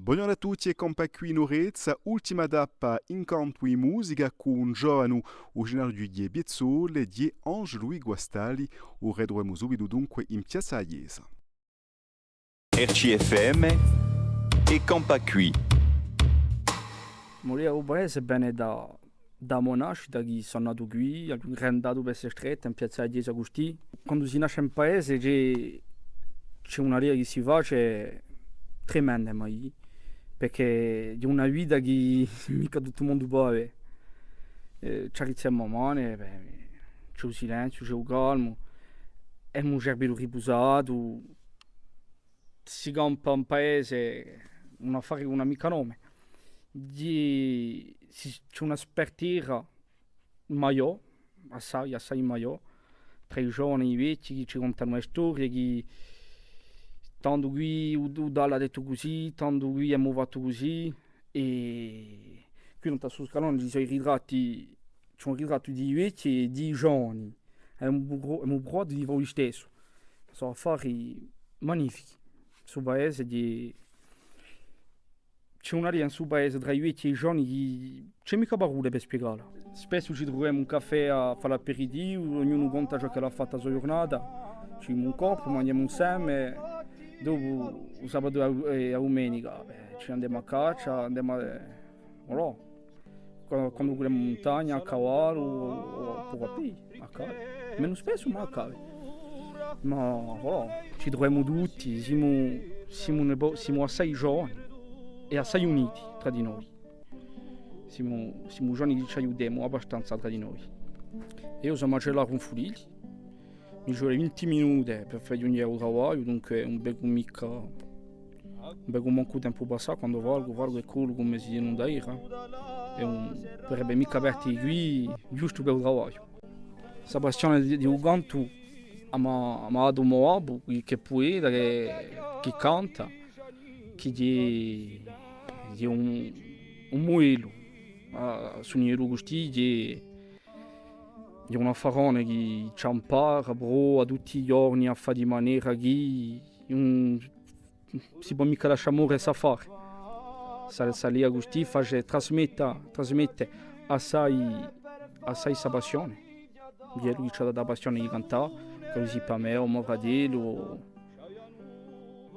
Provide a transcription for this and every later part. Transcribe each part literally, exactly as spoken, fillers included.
Bonghjornu à tutti è campà quì in Orezza, ultima tappa in cantu è musica cù un ghjovanu, uriginariu di Piazzole, di Angelu Guastali, u ritruvemu subitu dunque in piazza à a ghjesa. R C F M è campà quì. Murria u paese vene da da a mo nascita chì sò natu quì, aghju grandatu per ste strette, in piazza di a ghjesa custì. Quandu si nasce in paese ci hè, ci hè un'aria chì si face tremenda, ma i-, perchè hè una vita chì micca tuttu u mondu pò avè. Eh, ci arrizzemu a mane, bè, ci hè u silenziu, ci hè u calmu, emu u cervellu ripusatu, si campa in paese, un affare chì ùn hà micca nome. Di, si, ci hè una spartera maiò, assai, assai maiò, trà i giovani è i vechji chì ci contanu e storie, chì tandu quì u, u Dalla hà dettu cusì, tandu quì emu fattu cusì, è quì nant'à stu scalone ci sò i ritratti, ci hè un ritrattu di i vechji è di i giovani. Emu pru-, emu pruatu di fà u listessu. Sò affari magnifichi. Stu paese di, ci hè un'aria in stu paese trà i vechji è i giovani chì ùn ci hè micca parolle per spiegalla. Spessu ci truvemu in caffè à fà l'aperitivu, ognunu conta ciò ch'ellu hà fattu a so ghjurnata, ci demu un colpu, manghjemu inseme, dopu u sabatu è a, è a dumenica, bè, ci andemu à caccia, andemu à, voilà. Quandu, quandu vulemu in muntagna, à cavallu, o, o pocu à pedi, à cavallu. Menu spessu, ma à cavallu. Ma, voilà, ci truvemu tutti, simu, simu un po-, simu assai giovani è assai uniti trà di noi. Simu, simu giovani chì ci aiutemu abbastanza trà di noi. Eiu sò macellaru in Fulilli, mi ci vole vinti minute per fà ghjunghje à u travagliu, dunque ùn vecu micca, ùn vecu mancu u tempu passà, quandu falgu, falgu è collu cum'è s'ellu ùn era. È ùn vulerebbe micca parte di quì, ghjustu per u travagliu. Sta passione di, di u cantu a m'hà, a m'hà datu u mo babbu, chì, chì hè pueta, chì, chì canta, chì hè, hè un, un mudellu. Ah, sò un mudellu custì, chì hè un affarone chì ci impara, prova tutti i ghjorni à fà di manera chì ùn si pò micca lascià more st'affare. Sta, sta lega custì face trasmetta, trasmette assai, assai sta passione. Hè ellu chì ci hà datu a passione di cantà, chì sia pà mè o mo fratellu,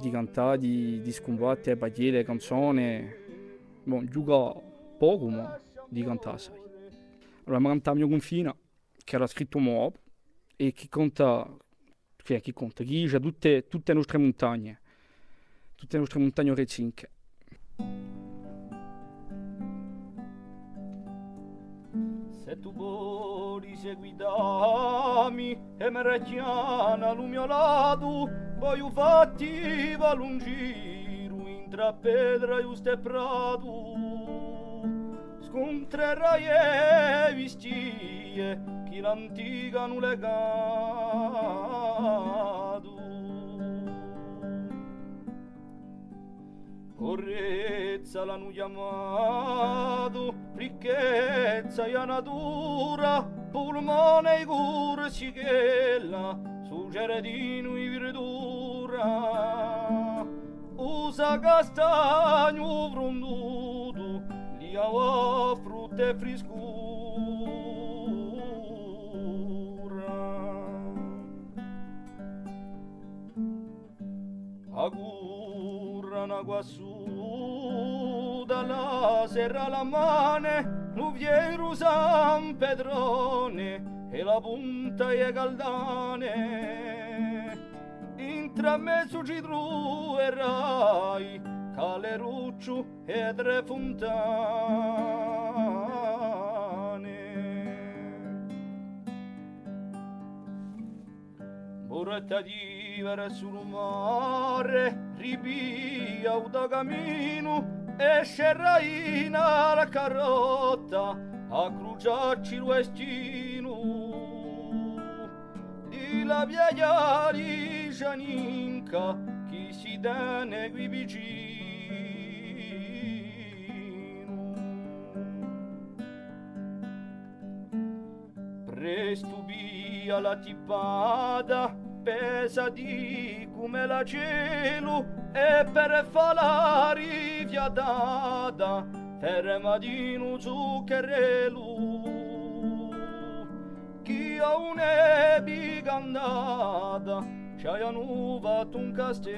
di cantà, di, di scumbatte, paghjelle, canzone. Bon, ghjucà pocu, ma di cantà assai. Allora, mi canta a mio cunfina, chì l'hà scrittu u mo babbu, è chì conta, chì, chì conta, chì dice tutte, tutte e nostre muntagne, tutte e nostre muntagne orezinche. S'è tù voli seguitami è mi rechjana lu mio latu, vogliu fatti fà un giru intr'à Petra, Ghjustu è Pratu. Scuntrerrai e vistie chì l'antica anu legatu. Orezza l'anu chjamatu, ricchezza di a natura, pulmone di Cursichella, su giardinu di virdura. U so castagnu frundutu li dava frutta è friscura. A currana quassù da la Serra Lamane, lu fieru San Petrone è la punta di e Caldane. Intramezu ci truverai Calerucciu è e Trè Funtane. Buttativa versu lu mare, ripiglia u to caminu è scerrai in a Carrotta à cruciacci lu destinu. Di la piaghja di Cianinca chì si tene quì vicinu. Prestu piglia la tippata, pesati cum'è l'acellu, è per fà la rivia Data, ferma di un zuccherellu, chì à un'epica andata, ci avia fattu un castellu.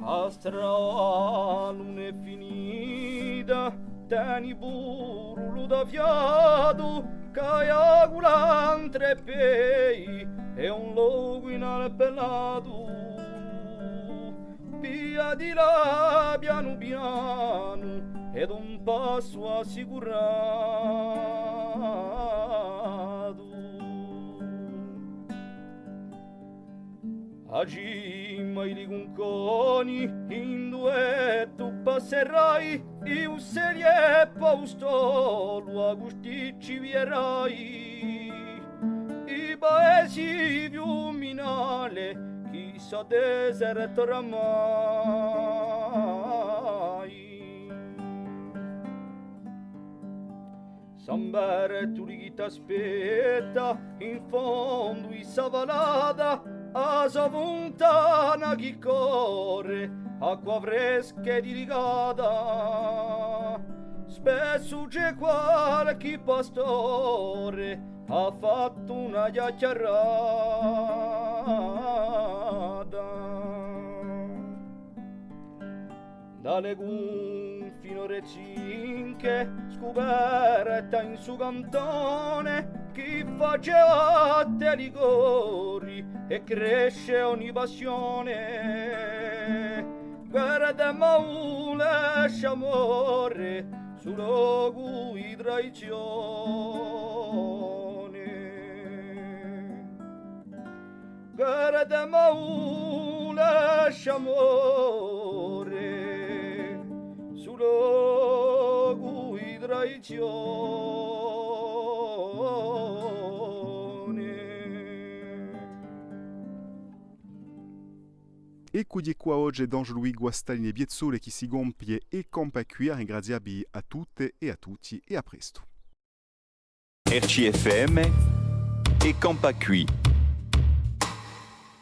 A strada ùn hè finita, teni puru lu to fiatu, chì hà culà in trè pei, hè un locu inappellatu. Pigliatila pianu pianu, ed un passu assicuratu. A cima di li cunconi, induve tù passerai, i uccelli è po u stolu, a custicci vierai. I paesi fiuminali, chì sò deserti oramai. San Bertuli chì t'aspetta in fondu di sta vallata, a so funtana chì corre, acqua fresca è dilicata. Spessu ci hè qualchì pastore hà fattu una chjachjarata. Da li cunfini o Rezinche, scuperta in su cantone, chì face batte li cori è cresce ogni passione. Guarda ma u lasciamore, su locu di tradizione. Guarda ma u lasciamore, su locu di tradizione. Eccu, ghjè quà oghje Ange-Louis Guastalla in e Piazzole chì si compie È campà quì, à ringrazià vi à tutte è à tutti è à prestu. R C F M, È campà quì.